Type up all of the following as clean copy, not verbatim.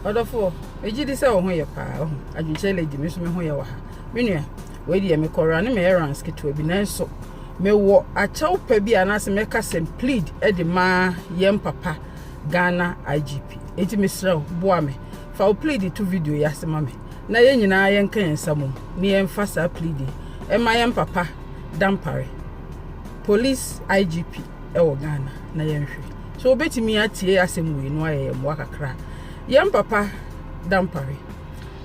Ɔdɔfoɔ, megye di sɛ wo ho yɛ paa. Wohu, adwenkyerɛ lady, me nso me ho yɛ wɔ ha. Me nua, wei deɛ mekɔwura ne me errands ketewa bi, nanso mewɔ akyɛw pa bi anaasɛ mɛka sɛ plead de ma yɛn papa Ghana IGP. Enti mesrɛ wo, boa me. Fa wo plead to video yi ase ma me. Na yɛn nyinaa yɛnka yɛn nsa mom na yɛmfa saa plead yi ɛma yɛn papa Dampare, Police IGP ɛwɔ Ghana, na yɛnhwɛ. So wobɛtumi atie asɛm wei no ayɛ yɛn mmoa kakra. Yɛn papa Dampare,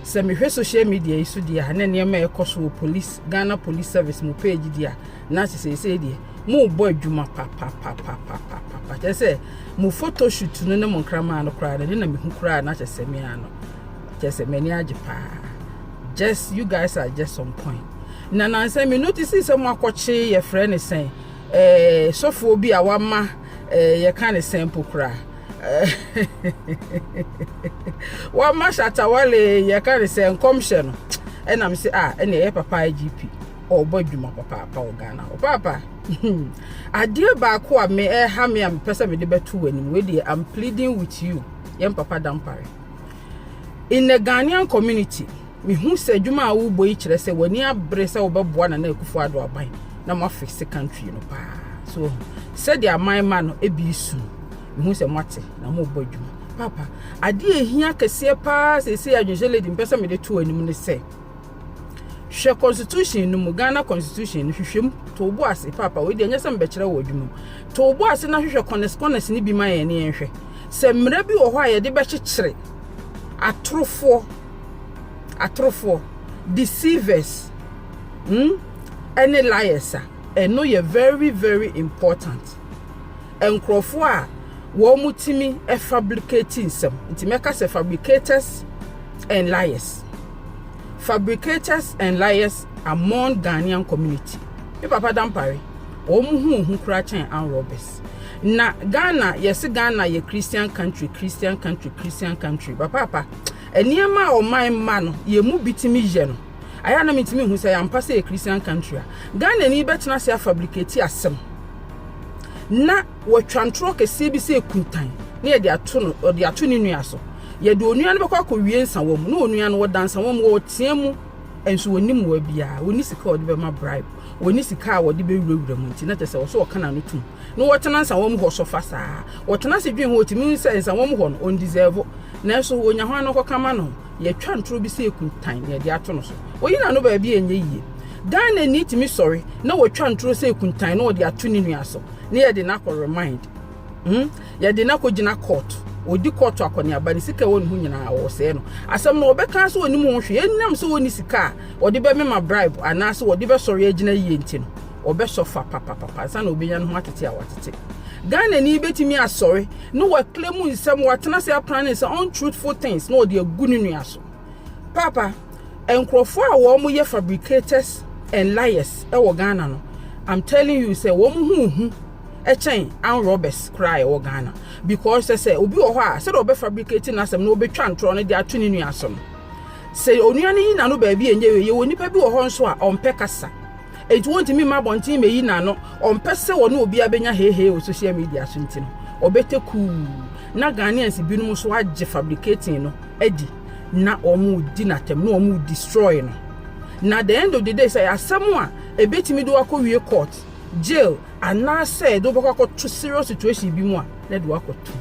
sɛ mehwɛ social media yi so deɛ a, na nneɛma a ɛkɔ so wɔ police, Ghana Police Service mu page deɛ a, na seesei deɛ mobɔ adwuma papapapapapa. Kyerɛ sɛ mo photo shoot no ne mo nkraman no koraa no ne na mehu koraa na kyerɛ sɛ mea no kyerɛ sɛ m'ani agye paa. Just you guys are just on point. Na nansɛ me notice sɛ mo akɔkye, yɛfrɛ ne sɛn, sɔfoɔ bi a wama yɛka ne sɛn po koraa, wama Shatta Wale, yɛka ne sɛ nkɔmhyɛ no, ɛnam sɛ a ɛna ɛyɛ papa IGP ɔrebɔ adwuma papaapa wɔ Ghana hɔ. Paapa, adeɛ baako a me ɛha me a mepɛ sɛ mede bɛto w'anim wei deɛ, I'm pleading with you, yɛn papa Dampare. In the Ghanaian community, mehu sɛ adwuma a wobɔ yi kyerɛ sɛ w'ani abere sɛ wobɛboa Nana Akufo Addo aban na moafix country no paa. So sɛdeɛ aman ma no ebi su, mehu sɛ moate na mobɔ adwuma. Papa, adeɛ ehia kɛseɛ paa seesei adwenhyɛ lady mpɛ sɛ mede to anim ne sɛ, hwɛ constitution no mu, Ghana constitution no, hwehwɛ mu, to wo bo ase. Papa, wei deɛ ɛnyɛ sɛ mbɛkyerɛ wɔ adwuma mu. To wo bo ase na hwehwɛ corners corners ne bi ma yɛn ne yɛnhwɛ sɛ mmerɛ bi wɔ hɔ a yɛde bɛkyekyere atorofoɔ, atorofoɔ, deceivers, ɛne liars a ɛno yɛ very very important. Nkurɔfoɔ a wɔn mu tumi fabricate nsɛm, nti mɛka sɛ fabricators and liars, fabricators and liars among Ghanaian community. Me papa Dampare, wɔn mu hu kura kyɛn armed robbers. Na Ghana, yɛsi Ghana yɛ Christian country, Christian country, Christian country. Papaapa, nneɛma a ɔman mma no yɛn mu bi tumi yɛ no ayɛ anam ntumi hu sɛ yɛampa sɛ yɛ Christian country a Ghana ni bɛtena ase afabricate asɛm na wɔtwa ntorɔ kɛseɛ bi sɛ ekuntan na yɛde ato no, ɔde ato ne nua so. Yɛde onua no bɛkɔ akɔwie nsawa mu na onua no wɔda nsawa mu, wɔteɛ mu nso wɔnim wɔ biara, wɔni sika a wɔde bɛma bribe, wɔni sika a wɔde bɛwurawura mu. Nti na kyerɛ sɛ wɔso wɔka n'ano tum na wɔtena nsawa mu hɔ sɔfa saa. Wɔtena ase dwen ho, wɔtumi sɛ nsawa mu hɔ no ɔndeserve, nanso wɔnya hɔ ano kɔka ma no. Yɛtwa ntoro bi sɛ ekuntan na yɛde ato no so, wɔyi n'ano baabi a ɛnyɛ yie. Ghana ni tumi sɔre na wɔtwa ntoro sɛ ekuntan na wɔde ato ne nua so na yɛde n'akɔ remand, Yɛde n'akɔ gyina court, odi court akɔneaba, ne sika ɛwɔ ne ho nyinaa wɔsɛɛ no. Asɛm no wɔbɛka sɛ wɔnim ho hwee, ɛnam sɛ wɔni sika a wɔde bɛmema bribe anaasɛ wɔde bɛsɔre agyina yie nti no, wɔbɛsɔ fa papapapa ansa na obɛnya ne ho atete a watete. Ghana ni bɛtumi asɔre na wakle mu nsɛm, watena se apra ne nsɛm, untruthful things, na wɔde agu ne nua so. Papa, nkurɔfoɔ a wɔn yɛ fabricators and liars ɛwɔ Ghana no, I'm telling you sɛ wɔn ho hu ɛkyɛn armed robbers koraa ɛwɔ Ghana, because sɛ obi wɔ hɔ a, sɛdeɛ ɔbɛ fabricate n'asɛm na ɔbɛtwa ntorɔ no de ato ne nua so no, sɛ onua no yi n'ano baabi a ɛnyɛ yie. Yɛwɔ nipa bi wɔ hɔ nso a ɔmpɛ kasa, eti wɔntumi mma abɔnten mɛyi n'ano. Ɔmpɛ sɛ wɔne obiara bɛnya heihei wɔ social media so, nti no ɔbɛtɛ kuu na Ghanaians binom nso agye fabricating no adi na wɔn di n'atɛm na wɔn destroy no. Na the end of the day, sɛ asɛm a ebetumi de wakɔ wie court, jail, anaasɛ de wobɛkɔ akɔto serious situation bi mu a, na de wakɔto.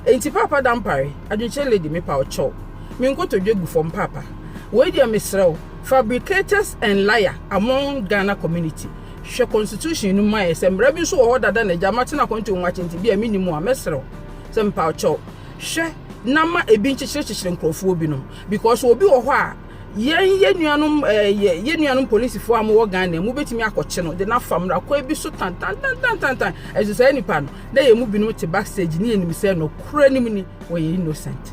Nti Papa Dampare, adwenkyerɛ lady, mepa ɔkyɛw, me nkotodwe gu fam. Papa, wei deɛ mesrɛ wo, fabricators and liar among Ghana community, hwɛ constitution no mu ayɛ sɛ mmara bi nso wɔ hɔ dada na agya matena akɔnto mu akyɛnti bi a menim a, mɛsrɛ wo sɛ mepa ɔkyɛw, hwɛ na ma ebi nkyekyere nkurɔfoɔ binom, because obi wɔ hɔ a yɛn yɛ nuanom ɛɛ yɛ nuanom polisifoɔ a wɔwɔ Ghana mu bɛtumi akɔkye no de n'afa mmara kwan bi so tantantantantan. Ɛso saa nipa no na yɛn mu binom te backstage ne yɛnim sɛ no kura nim ni wɔyɛ innocent.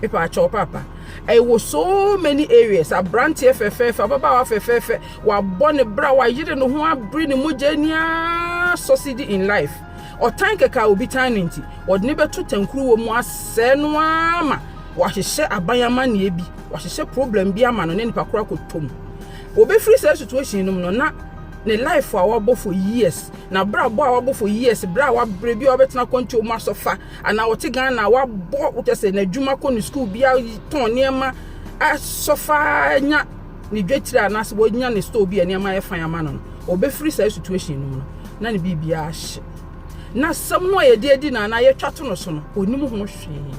Pepa akyɛw, papa, ɛwɔ so many areas, aberanteɛ fɛfɛɛfɛ, ababaawa fɛfɛɛfɛ, wabɔ ne bra, wayere ne ho, abere ne mogya nia succeed in life. Ɔtan kɛkɛ a obi tan no nti, wɔde ne bɛto tankuru wɔ mu asɛe no ama wahyehyɛ aban amanneɛ bi, wahyehyɛ problem bi ama no ne nipa koro akɔtɔ mu. Obɛfiri saa situation no mu no na Ne life a wabɔ for years, na brabɔ a wabɔ for years, bra a wabrɛ bi a wabɛtena kɔntuo mu asɔfa anaa wɔte Ghana wabɔ, wokyɛ sɛ n'adwuma, kɔ ne school bi, tɔn nneɛma asɔfa, nya ne dwetire anaasɛ wɔnya ne store bi a nneɛma yɛ fan ama no, ɔbɛfiri saa situation no mu no na ne biribiara ahye, na sɛm no a yɛde adi na anaa yɛtwa to no so no, onim ho hwee.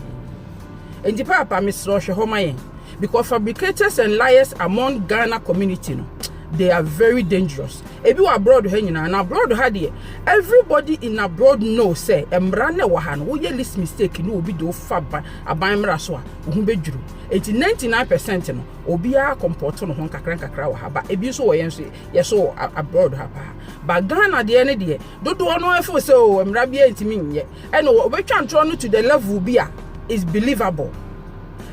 Nti paapa, mesrɛ, ɔhwɛ hɔ ma yɛn, because fabricators and liars among Ghana community no, they are very dangerous. Ebi wɔ abroad ha nyinaa, na abroad ha deɛ, everybody in abroad know sɛ mmara na ɛwɔ ha no, woyɛ least mistake ne obi de wofa aban mmara so a, wo ho bɛdwuru. Eti 99% no, obiara comport no ho nkakra nkakra wɔ ha ba. Ebi nso wɔ yɛn nso yɛ so wɔ abroad ha paa ba. Ghana deɛ ne deɛ, dodoɔ no afo sɛ o mmara bi ntumi nyɛ, ɛna wɔbɛtwa ntorɔ no to the level bi a is believable.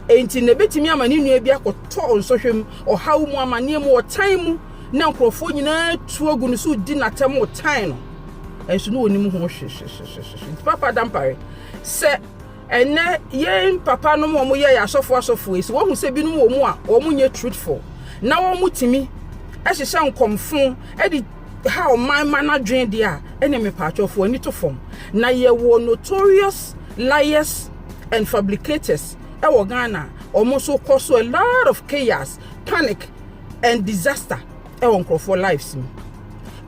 Enti na ebetumi ama ne nua bi akɔtɔ nsɔhwɛ mu, ɔhaw mu, amanneɛ mu, ɔtan mu, na nkurɔfoɔ nyinaa tu agu no so, di n'atɛm, ɔtan no, ɛnso ne wɔnim ho hwehwehwehwehwɛ. Nti Papa Dampare, sɛ ɛnɛ yɛn papa nom a wɔyɛ yɛ asɔfo asɔfo yi, sɛ wɔn sɛ binom wɔ mu a wɔn nyɛ truthful na wɔn tumi ɛhyehyɛ nkɔmfo ɛde ha ɔman ma n'adwene deɛ a, ɛna mepatwɔfo ani to fam na yɛwɔ notorious liars and fabricators ɛwɔ Ghana. Wɔn nso kɔ so a lot of chaos, panic and disaster ɛwɔ nkurɔfoɔ lives mu.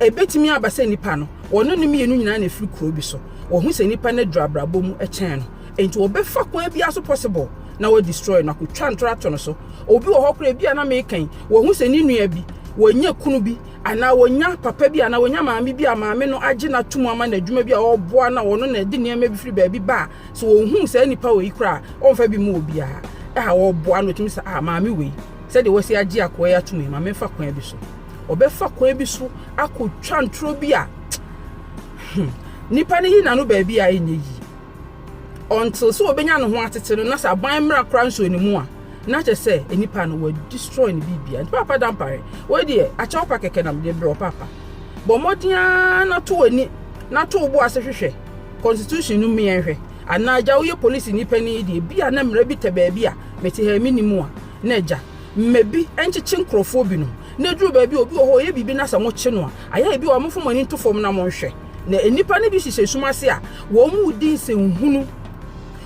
Ebetumi aba sɛ nipa no, wɔn ne mmienu nyinaa na efiri kuro bi so, wɔn ho sɛ nipa no dura abrabɔ mu ɛkyɛn no, nti wɔbɛfa kwan bi aso possible na wɔ destroy no, akotwa ntora ato no so. Obi wɔ hɔ koraa ebi a na mekan wɔn ho sɛ ne nua bi wɔnya kunu bi anaa wɔnya papa bi anaa wɔnya maame bi a maame no agye n'atum ama n'adwuma bi a ɔreboa na ɔno na ɛde nneɛma bi firi baabi ba a, so wɔn hu saa nipa wɔ yi koraa, ɔmfa bi mu obiara a ɔreboa no, otumi sɛ a maame wei, sɛdeɛ wɔsi agye akoa yi atum yi, maame nfa kwan bi so, ɔbɛfa kwan bi so akotwa ntoro bi a nipa no yi n'ano baabi a ɛnyɛ yie until sɛ wɔbɛnya ne ho atete no, na sɛ aban mmra koraa nso ne mu a, na kyerɛ sɛ nipa no wɔ destroy ne biribia. Nti Papa Dampare, wei deɛ, akyɛw pa kɛkɛ nam de brɛ papa. Bɔ mmɔden ara na to w'ani na to wo bo ase hwehwɛ constitution no mu, yɛnhwɛ anaa agya woyɛ polisi nipa ni deɛ bi a na mmara bi tɛ baabi a mete ha mi ni mu a, na agya mma bi nkyekye nkurɔfoɔ bi no na eduru baabi, obi wɔ hɔ ɔyɛ biribi na sɛ mokye no a, ayɛ ebi wɔ a mofo mo ani nto fam na monhwɛ na nnipa no bi hyehyɛ sum ase a wɔn mu di nsɛnhunu,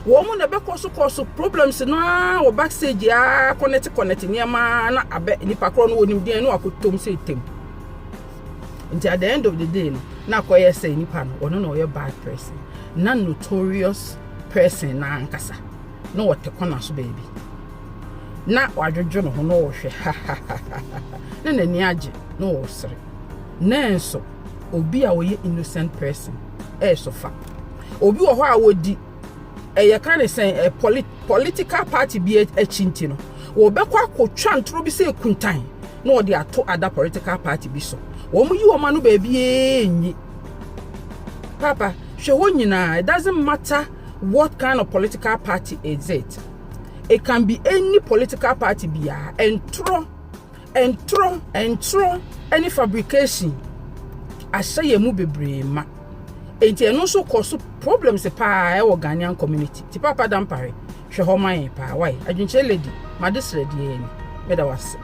wɔn mu na ɛbɛkɔ so kɔ so problems no ara wɔ backstage a connect connect nneɛma na abɛ nipa korɔ no wɔ nim deɛ no akɔtɔm sɛ etem. Nti at the end of the day no, na akɔyɛ sɛ nipa no, ɔno na ɔyɛ bad person na notorious person na ankasa na wɔte kɔna so baabi na wadwodwo ne ho na ɔrehwɛ hahaha na n'ani agye na ɔresere. Nanso obi a ɔyɛ innocent person ɛɛso fa obi wɔ hɔ a wɔdi ɛyɛ ka ne sɛn ɛ political party bi akyi, nti no wɔbɛkɔ akɔtwa ntoro bi sɛ ekuntan na wɔde ato ada political party bi so. Wɔn yi wɔn ano baabi enyi. Papa, hwɛ hɔ nyinaa. It doesn't matter what kind of political party is it, it can be any political party biara. Ntoro, ntoro, ntoro ɛne fabrication ahyɛ yɛn mu bebree ma, nti ɛno nso kɔ so problems paa ɛwɔ Ghanaian community. Ti Papa Dampare, hwɛ hɔ ma yɛn paa. Wae adwenkyerɛ lady made srɛdeɛ ni, meda wase.